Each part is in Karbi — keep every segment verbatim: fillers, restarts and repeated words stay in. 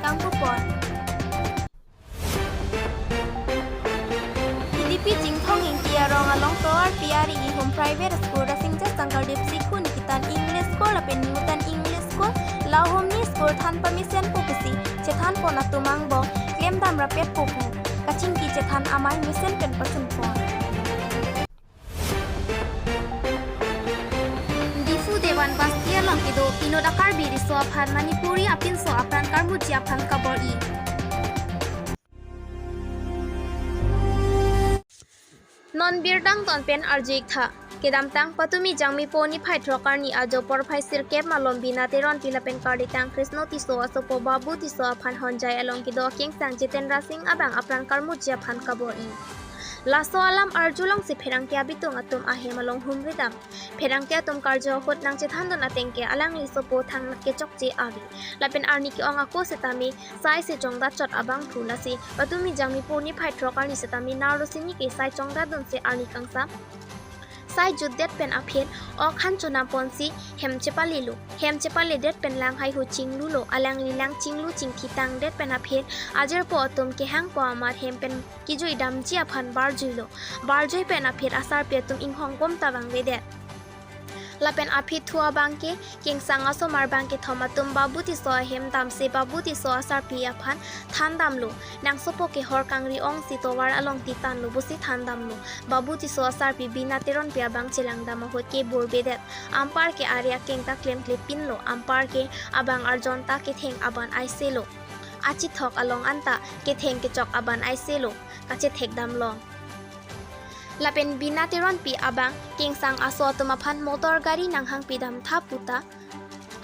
kangkupon. Hidipi Chinthong Ingti arong along tovar P R E home private school Rasingja Sankardev Sikhu Nikitan English School lapen Newton English School, lahomni school than pamesen po pusi chethanpon atum angbong klemdam rapet po pu kachingki chethan amei mesen pen pasunpon. Diphu Dewan Basti along kedo inut a-Karbi riso aphan Manipuri apinso apran karmuji aphan kabor-i. Non birta angton pen arju-ik tha. Kedamtang patumi Jangmipo niphai throk arni ajo porphai sirkep malom Bina Teronpi lapen karditang Krisno Tisso asopo Babu Tisso aphan Honjai along kedo Kengsang Jitendra Singh abang apran karmuji aphan kabor-i. Laso alam arjulongsi pherangke abitung atum ahem along humridam. Pherangke atum karju ahut nangchethandun ateng ke alangli sopo thangnat kechokche ave. Lapen arni ke-ong ako setame sai si chongdat chot abangphu, lasi patumi Jangmipo niphai throk arni setame narlo sini ke sai chongdatdunsi arni kangsam sai jutdet pen aphi ok han chonamponsi hem chepalelo. Hem chepaledet pen lang haihu chinglulo. Alangli lang chinglu chingthitangdet pen aphi ajirpo atum kehangpo amat hem pen kejui damji aphan barjuilo. Barjui pen aphi asarpi atum inghong kom ta vangvedet. Lapen aphi thu abangke Kengsang asomar bangkethom atum Babu Tisso ahem damsi Babu Tisso asarpi aphan thandamlo. Nangsopo ke hor kangri ongsi tovar along titanlo pusi thandamlo. Babu Tisso asarpi Bina Teronpi abang chelangdam ahut ke burbedet. Anpar ke arya keng ta klemklepinlo. Anpar ke abang arjon ta ketheng aban aiselo. Achithok along anta ketheng kechok aban aiselo. Kachethekdamlong. Lapen Bina Teronpi abang Kengsang aso atum aphan motor gari nanghangpidam tha puta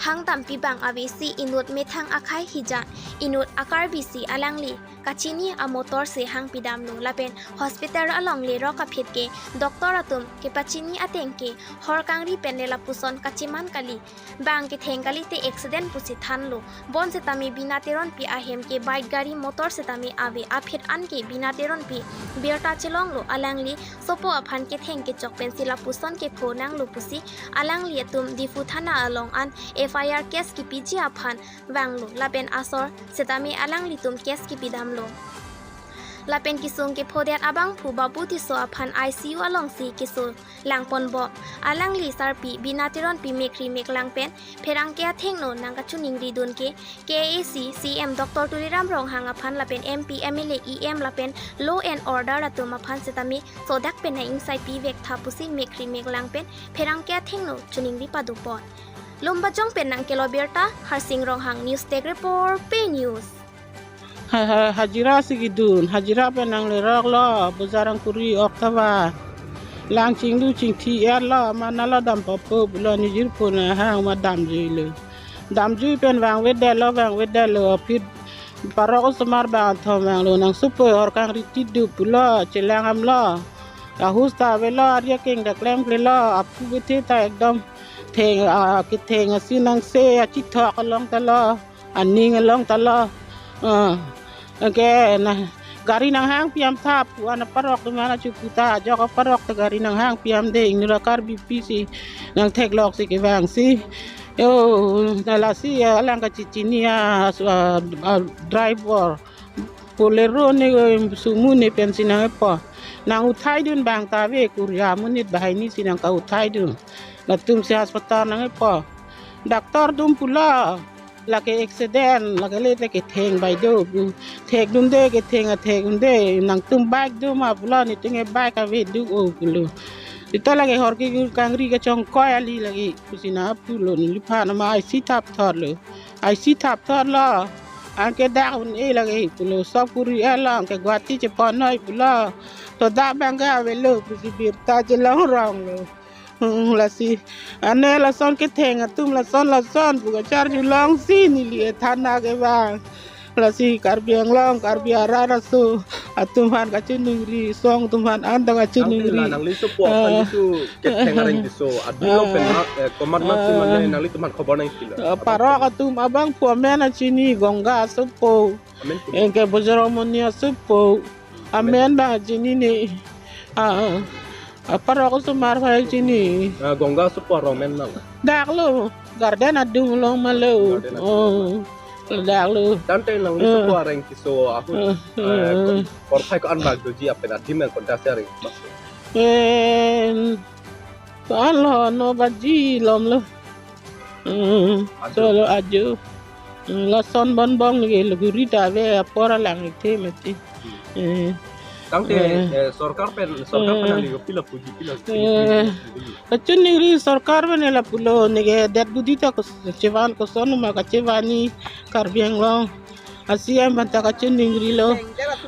hangdampi bang avesi inut methang akhei hijan inut a-Karbi si alangli kachini amotor si hangpidamlo. Lapen hospital along lerok aphi ke doctor atum kepachini ateng ke hor kangri pen le lapuson kachiman kali. Bang ketheng kalite accident pusi thanlo. Bonsetame Bina Teronpi ahem ke bike gari motor setame ave. Aphi an ke Bina Teronpi birta chelonglo. Alangli sopo aphan ketheng kechok pensi lapuson kepho nanglo pusi alangli atum Diphu thana along an F I R case kepiji aphan vanglo. Lapen asor setame alanglitum case kepidamlo. Lapen kesung kephodet abangphu Babu Tisso aphan I C U alongsi keso langponbom. Alangli sarpi Bina Teronpi mekri meklang pen pherangke athengno nangkachoningridun ke K A A C C M Doctor Tuliram Ronghang aphan lapen M P, M L A, E M lapen law and order atum aphan setame sodak pen nang-ingsai pivek tha pusi mekri meklang pen pherangke athengno choningri padopon. Lumbajong pen nangkelo birta, Harsing Ronghang, News Desk Report, Pei News. Ha, ha, hajira si kedun, hajira pen nangleroklo, bojar angkuri ok tha ba. Lang chinglu chingthi erlo, mana lo dam papo, pulo nijirpo nahang ma damjuilo. Damjui pen vangvedetlo, vangvedetlo, aphi parok osomar bangkethom vanglo, nangsopo hor kangri tidu pulo, chelang amlo. Ahus ta avelo, arya keng ta klemklelo, aphu bethe ta ekdom theng, ah, ketheng asi nangse, achithok along ta lo. Aning along ta lo. Ah, anke na gari nanghangpi am tha pu an aparok atum an achu pu ta, ajok aparok ta gari nanghangpi am de, inut a-Karbipi si nangtheklok si kevangsi. Yo, na lasi, ah, alang kachechini, ah, su-, ah, ah, driver. Bolero ne, eh, sumo ne pensi nangkepo. Nang-uthaidun bang ta ave, kurya monit banghini si nangka-uthaidun. Latum si hospital nangkepo. Doctor atum pulo. Lake accident, lake le te ketheng bai do. Thekdunde ketheng athekdunde. Nangtum bike do ma pulo, netum ke bike ave do o pulo. Seta lake hor ke gur kangri kachongkoi kali lake. Pusi nangpulo, neliphan ma I C thapthorlo. I C thapthorlo. Anke dak un-e lake pulo. Sop kuri-etlo, anke Guwahati cheponoi pulo. To dak bang ke avelo, pusi birta chelongronglo. Hmm, lasi. Ane lason ketheng atum lason lason pu kacharjulongsi neli e thana kevang. Lasi Karbi Anglong, Karbi arat aso atum aphan kachiningri, song atum aphan an ta kachiningri. Nangli, nangli sopo aphan, ah, isu ketheng areng tiso. Adung, ah, pen, eh, komat mat si mane, ah, nanglitum aphan khobor nangpilo. Ah, parok atum abangphu amen nangchini, Ganga asopo. Amen pu. Anke Bajramoni asopo. Amen. Amen bang chinine. Ah, ah. Aparok osomar aphan chini. Ah, Ganga asopo arong amen nang. Dak lo, garden adung along ma lo. Garden adung. Oh. Ladak lo. Tangte nangli, eh, sopo areng keso ahut, eh, eh, eh, porphai ko-an bak doji lapen adim nang kontak si areng mas. Eh, ko-an lo, no baji lom lo. Hmm, ajo. Solo ajo. Hmm, lason bonbon ke lo guri ta ave apor alang ithe mati. Hmm. Eh. Tangte, eh, eh, sorkar pen, sorkar pen, eh, nangli pila puji, pila puji. Eh. Kachiningri sorkar pen lapulo neke det budi ta kos-, chevan koson ma kachevani Karbi Anglong. A-C M aphan ta kachiningri lo.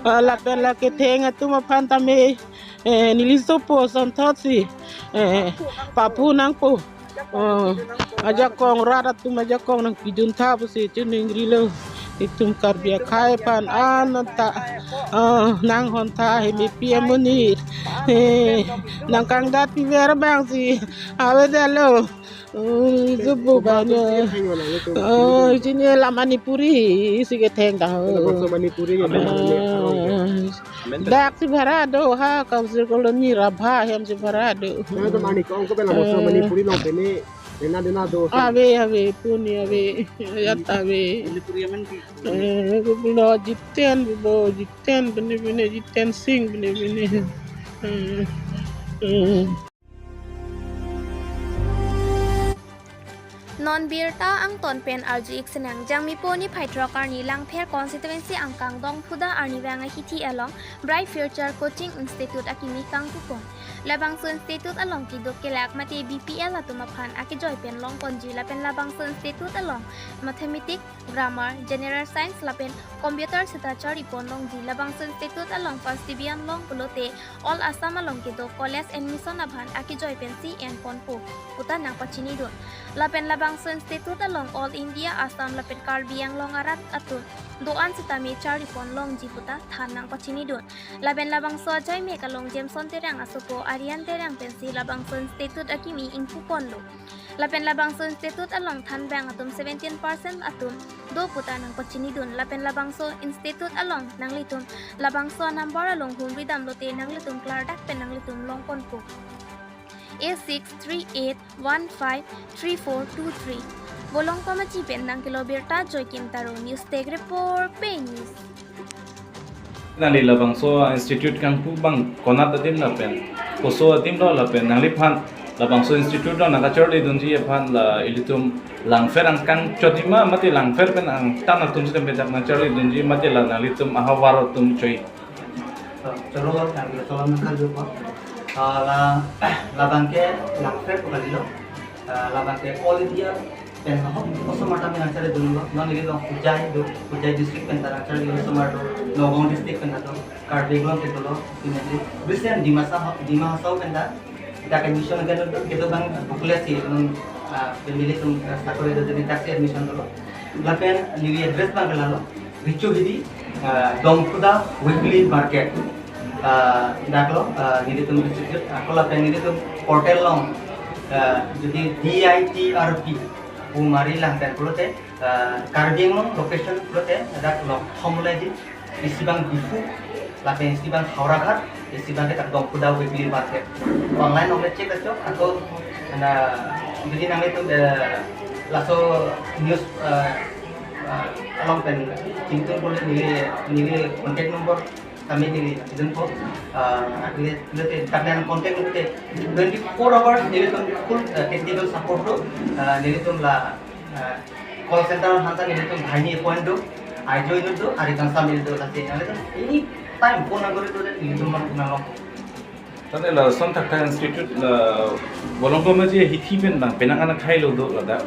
Ah, lapen la ketheng atum aphan tame, eh, neli sopo sonthot si, eh, papu nangpo. Oh, ajakong rat atum ajakong nangpidun tha pusi chiningri lo. Itum Karbi akhei aphan an ta, oh, nanghon tha he mepi amonit. Eh, nangkangdat piver abang si avedetlo. Oh, sopo banyak. Oh, sini la Manipuri si ketheng ta. Labangso Manipuri ke. Ah. Dak si bhara do ha, Council Colony Rabha hem si bhara do. Nangtum arniko ko pen labangso Manipuri along pen ne dena dena do. Ave, ave, puni ave, yat ave. Manipuri amen di. Eh, ko pulo Jiten, pulo Jiten, pene pene Jiten Singh, pene pene. Eh, eh. Non birta angton pen arju-ik sinang, Jangmipo niphai throk arni Langpher constituency angkang Dongphuda arnivang ahithi along Bright Future Coaching Institute akimi kangpupon. Labangso institute along keduk kelak mate B P L atum aphan akejoi pen longponji lapen labangso institute along mathematics, grammar, general science lapen computer seta charlipon longji. Labangso institute along first division long pulote All Assam along kedo college admission aphan akejoi pensi enponpo puta nangpachinidun. Lapen labangso institute along All India, Assam lapen Karbi Anglong arat atum do-an sitame charlipon longji puta than nangpachinidun. Lapen labangso ajai mek along Jameson Terang asopo Aryan Terang pensi labangso institute akimi ingpuponlo. Lapen labangso institute along thanbang atum seventeen percent atum do puta nangpachinidun. Lapen labangso institute along nanglitum labangso number along humri damlote nanglitum klardak pen nanglitum longponpo. Eight six three eight one five three four two three. Bolong Komachi pen nangkelo birta Joykim Taro, News Desk Report, Pei News. Nangli labangso institute kangpu abang konat adim lapen koso adim lo lapen nangliphan labangso institute lo nangkacharlidunji aphan la ilitum Langpher angkang chot ma mate Langpher pen angtan atum sitame dak nangcharlidunji mate la nanglitum ahavar atum choi. Cholo, nangli cholo nangkarjupo. Ah, la, labang ke Langpher pu kalilo. Ah, labang ke All India pen ho, osomar tame nangcharlidunlo. Non ili long Hojai do, Hojai district pen ta nangcharli osomar do, Nagaon district pen ta do, Karbi Anglong ke dolo, similarly. Recent Dimasa ho, Dima Hasao pen ta, dak admission again do, kedo abang booklet si, non, ah, family atum, ah, sakori do, jadi dak si admission dolo. Lapen neli address abang ke lalo, Richo Hidi, ah, Dongphuda Weekly Market. Ah, dak lo, ah, nelitum institute, ah, ako lapen nelitum portal long, ah, jodi D I T R P pu mari lang pen pulote, ah, Karbi Anglong location pulote, dak lo thom le di, isi abang Diphu, lapen isi abang Howraghat, isi abang ke dak Dongphuda Weekly Market. Online nongle check achok, ako na, jodi nanglitum, eh, laso news, eh, eh, along pen chingtung pule neli, neli contact number kami neli dunpo, eh, neli, neli, neli contact number te twenty-four hours nelitum full, eh, technical support do, eh, nelitum la, eh, call center aphan ta nelitum banghini appoint do, ajoine do, ari kangsam neli do, lasi nelitum any time phone nangkori do, nelitum nang, nang. Tangte lason thakthak institute la Bolong Komachi ahithi pen bang penang anak hai lo do ladak.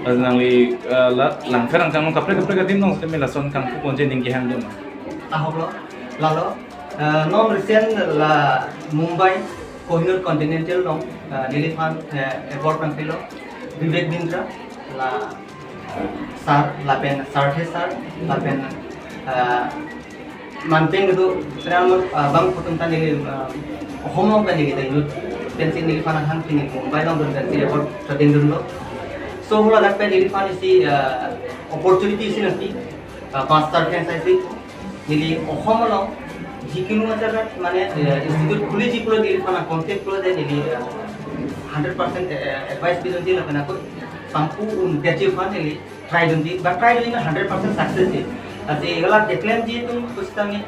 Ladak nangli, eh, la Langpher angkang along kaprek kaprek adim along sitame lason kangpuponji ning kehang do ma? Ahok lo, lalo, eh, non recent la Mumbai Kohinoor Continental along, eh, neliphan, eh, award nangpilo Vivek Bindra, la sir, lapen Sarthe sir, lapen, eh, manpeng itu, penang, eh, bang putum ta neli, eh, home along pen neli ta inut, pensi neliphan hang pini Mumbai along dun pensi award choteng dunlo. So, hula dak pen neliphan isi, eh, opportunity isi nangpi, eh, master franchise neli Assam along jikunu ajaga mane, eh, institute khuliji pulo neliphan contact pulote neli, eh, hundred percent, eh, advice pidunji lapen ako pangpu un gaji aphan neli Try dunji, but try dunji hundred percent success ji. Lasi hala keklemji atum pusitame,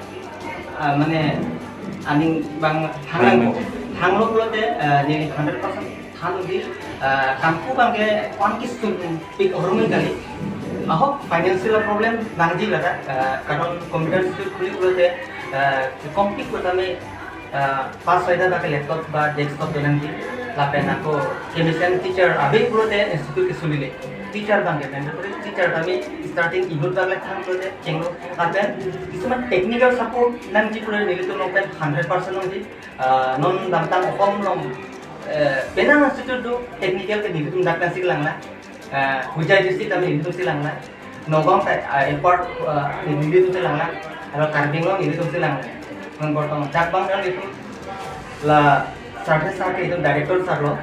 ah, mane aning bang thanglang, thanglo pulote, ah, neli hundred percent than dunji, ah, kangpu abangke one kisung pik hormon kali. Ahok financial problem nangji lata, ah, karon computer institute khuli pulote, ah, kompik kotame, ah, pas soita ta ke laptop ba desktop donangji, lapen ako kemesen teacher ave pulote institute ke sulile. Teacher abangke mandatory, teacher tame starting inut abang le thang pulote chenglo. Lapen kisuman technical support nangji pulote nelitum along pen hundred percent nangji. Ah, non damtang okom along, eh, penang institute do technical ke nelitum dak nangsi langla. Ah, Hojai district tame nelitum si langla. Nagaon ta, ah, airport, ah, nelitum si langla. Aro Karbi Anglong nelitum si langla. Non bortong jak bang nelitum la service sa ke itu director sir lo.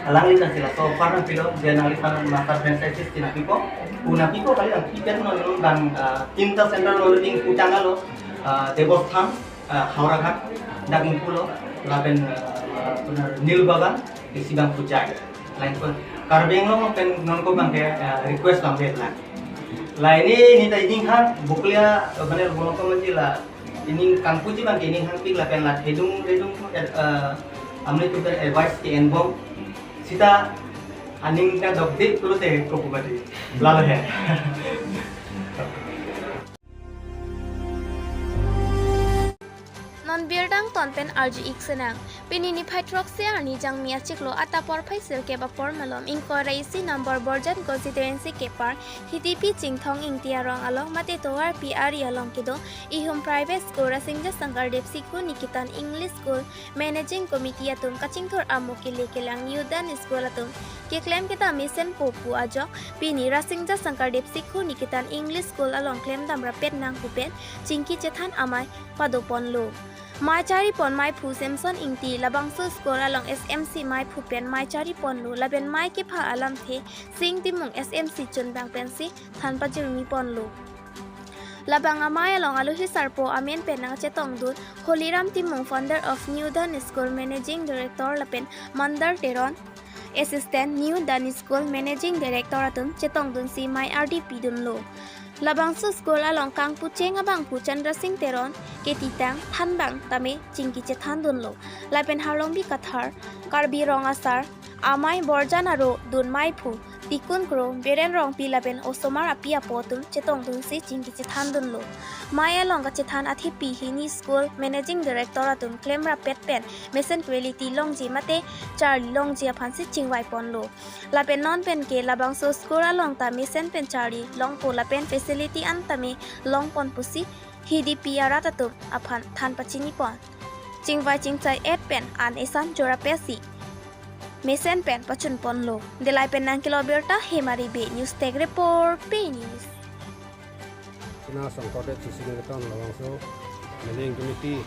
Alanglitum si laso offer nangpilo, dia nangliphan master franchise si nangpipo. Pu nangpipo kali nangpipen non bang, ah, tinta center lo ding utang lo, ah, Devasthan, ah, Howraghat, dak Mukul lo, lapen, ah, benar Nilbagan, isi bang Hojai. Lain pun Karbi Anglong pen non ko bangke, ah, request bangke lang. La ini neta ining hang buklia, ah, benar bolong ko menji la ining kangpuji bangke ining hangpik lapen la thedung thedung, eh, amne tu pen advice ke enbom. Sita aning ta dokde pulote ko pumati. Lalo he. Non birta angton pen arju-ik sinang. Pini niphai throksi arni Jangmi achiklo ata porphai sirkep apor malom ingkoi ra isi number Borjan constituency kepar Hidipi Chinthong Ingti arong along mate tovarpi ari along kedo Ihum Private School Rasingja Sankardev Sikhu Nikitan English School Managing Committee atum kachingthur amo kele kelang New Dawn School atum keklem kedam mesenpo pu ajok pini Rasingja Sankardev Sikhu Nikitan English School along klemdam rapet nang pu pen chingki chethan amei padoponlo. Mei charipon meiphu Samson Ingti labangso school along S M C meiphu pen mei chariponlo lapen mei kepha alamthe Sing Timung S M C chunbang pensi than pajirmiponlo. Labang amei along alohi sarpo amen pen nangchetongdun Holiram Timung, founder of New Dawn School, Managing Director lapen Mandar Teron, Assistant New Dawn School Managing Director atum chetongdunsi mei ardi pidunlo. Labangso school along kangpucheng abangphu Chandra Sing Teron ketitang thanbang tame chingki chethandunlo. Lapen Harlongbi Kathar, Karbi Rong Asar, amei Borjan aro dun meiphu Tikun Kro, Biren Rongpi lapen osomar api apo atum chetongdunsi chingki chethandunlo. Mei along kachethan athepi hini school managing director atum klem rapet pen mesen quality longji mate charli longji aphansi chingvaiponlo. Lapen non penke labangso school along ta mesen pen charli longpo lapen facility an tame longpon pusi Hidipi arat atum aphan than pachinipon. Chingvai chingchai-et pen an esan jorapetsi mesen pen pachunponlo. Delai pen nangkelo birta Hemari Bey, News Tech Report, Pei News. Sina Songkordet Sisi Niketan labangso managing committee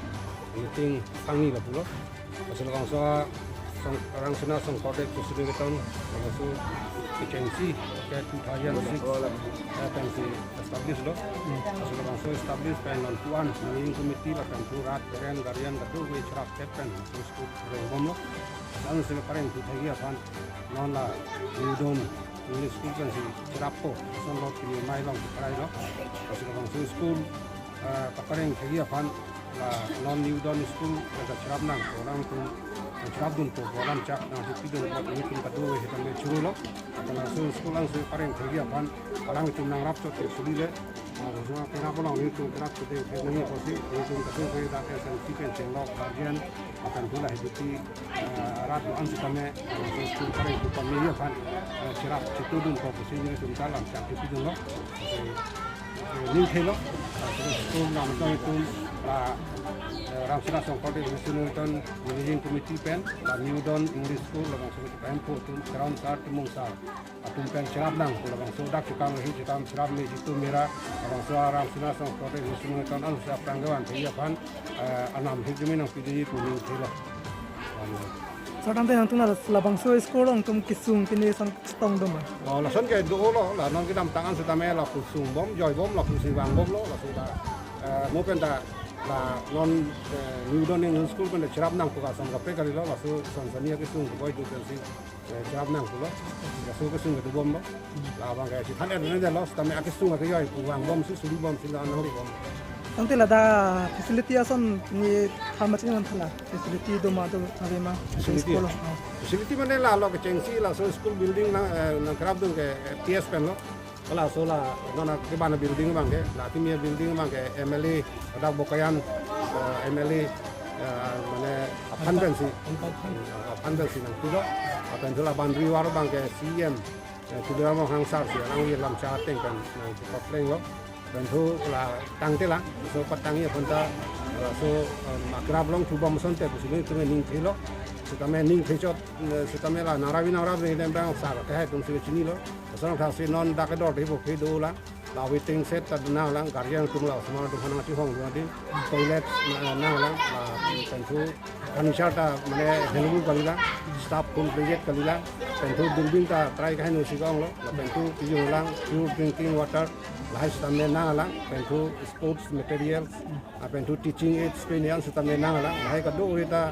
meeting sangni lapulo. Lasi labangso a Song, Rangsina Songkordet Sisi Niketan labangso agency ke two thousand six, eh, pensi establish lo. Lasi labangso establish pen non puan managing committee lapen pu rat parent guardian kadokave cherap pen school rengbomlo. Langsung pareng tu thagi aphan non la New Dawn English School pensi cherappo. Lason lo pini mei along keprai lo. Lasi labangso school, eh, kapareng thagi aphan la non New Dawn School pen ta cherap nang, ko nangtum cherapdunpo pu alam chak nangchipidunpo, nelitum kadokave sitame churu lo. Lapen labangso school alangsi pareng thagi aphan alangtum nangrap chot ke sulile. Ah, laso penap along nelitum kerap chot ke nangji pusi nelitum kadokave dak S M C pen chenglok guardian lapen pu la Hidipi, eh, arat do-an sitame, eh, school pareng tu pamilya aphan, eh, cherap chetudunpo pusi nelitum ta alam chak chipidunlo. Eh, eh, ning thelo, eh, school nangtong itum, la, eh, Rangsina Songkordet Sisi Niketan managing committee pen, la New Dawn English School labangso kehemphu atum, Teron sar, Timung sar atum pen cherap nang pu labangso dak chekang hi chekang cherap me jitu mera labangso Rangsina Songkordet Sisi Niketan alangsi aphrang kevan thagi aphan, eh, anam hikjimi nangpidunji pu ning thelo. Sir, tangte nangtum la labangso school along nangtum kesung pine sang chetongdun ma? Oh, lason ke dolo, la non kedamtang an sitame la pu sungbom, joibom, la pusi vangbomlo, la sita, eh, mo pen ta La non, eh, New Dawn English School pen cherap nangpo ason kaprek kalilo, laso son sani akesung keboi tu pensi, eh, cherap nangpo lo, laso kesung kedobom lo. La abang ke si than er ne lo, sitame akesung akejoi pu vangbomsi, sulibomsi la nangribom. Tangte ladak facility ason ni than ma chini man thala. Facility do ma do ave ma. Facility. School, ah. Facility mane la lo kechengsi laso school building nang, eh, nangkerapdun ke, eh, T S pen lo. Laso la non akeban building abang ke, la kimi building abang ke M L A ladak Bokajan, eh, M L A, eh, mane aphan pensi, aphan pensi nangpilo. Lapen thu la boundary wall abang ke C E M, eh, Tuliram Ronghang sir si alangli lam cha ateng pen nangpapleng lo. Lapen thu la tangte la, laso patangji aphan ta, laso, eh, makrap long thubom asonte pusi nelitum ning thilo. Sitame ning thechot, eh, sitame la nangravi nangravi ne abang sir kehai atumsi chinilo. Lason thasi non dak kedor di bo kedo la. La waiting shed ta nanglang, guardian atum la osomar atum aphan nangchihong dun adi, toilet, eh, nanglang, lapen thu furniture ta mane hengu kalilang, staff room project kalilang, lapen thu building ta try kaheno si kong lo, lapen thu pijung lang, pure drinking water, lahai sitame nanglang, lapen thu sports materials, lapen thu teaching aids pen an sitame nanglang, lahai kado-kave ta